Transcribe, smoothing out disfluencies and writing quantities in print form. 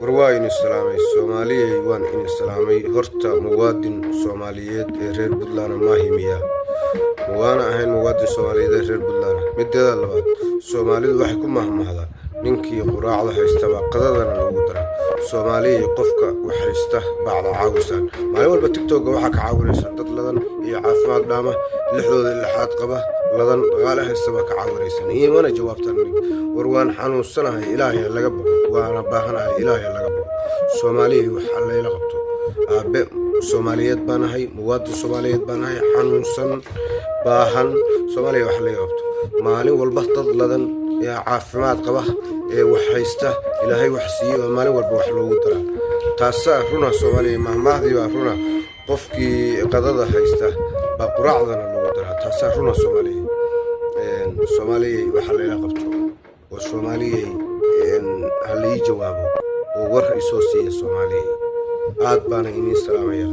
War waa idin salaamay, Soomaaliyey, waan idin salaamay. Horta muwaadin Soomaaliyeed ee reer Puntland maahimiya ma waana ahayn muwaadin Soomaaliyeed ee reer Puntland. Mideeda labaad, Soomaalidu waxay ku mahmahdaa: ninkii quraacda haystaba qadadana loogu daraa. Soomaaliyey, qofka wax haysta bacda caawisaan. Maalin walba TikTok-ga waxaa ka caawinaysaan dad ladan iyo caafimaad dhaama, lixdooda lixaad qaba, ladan, dhaqaale haysta baa ka caawinaysaan, imana jawaabtaan. War waan xanuunsanahay, Ilaahay ha laga boqo. Waana baahanahay, Ilaahay ha laga boqo. Soomaaliyey, waxa layla qabto. Aabe Soomaaliyeed baan ahay, muwaadin Soomaaliyeed baan ahay, xanuunsan, baahan. Soomaaliya, wax laga qabto. Maalin walba dad ladan ee caafimaad qaba ee wax haysta, Ilaahay wax siiyey, oo maalin walba wax loogu daraa. Taasaa runa, Soomaaliya. Mahmaahdii baa runa: qofkii qadada haysta baa quraacdana loogu daraa. Taasaa runa, Soomaaliya. Soomaaliyay, waxa layla qabto, oo Soomaaliyay, ha lai jawaabo oo war isoo siiya. Soomaaliyay, aad baana idiin salaamaya.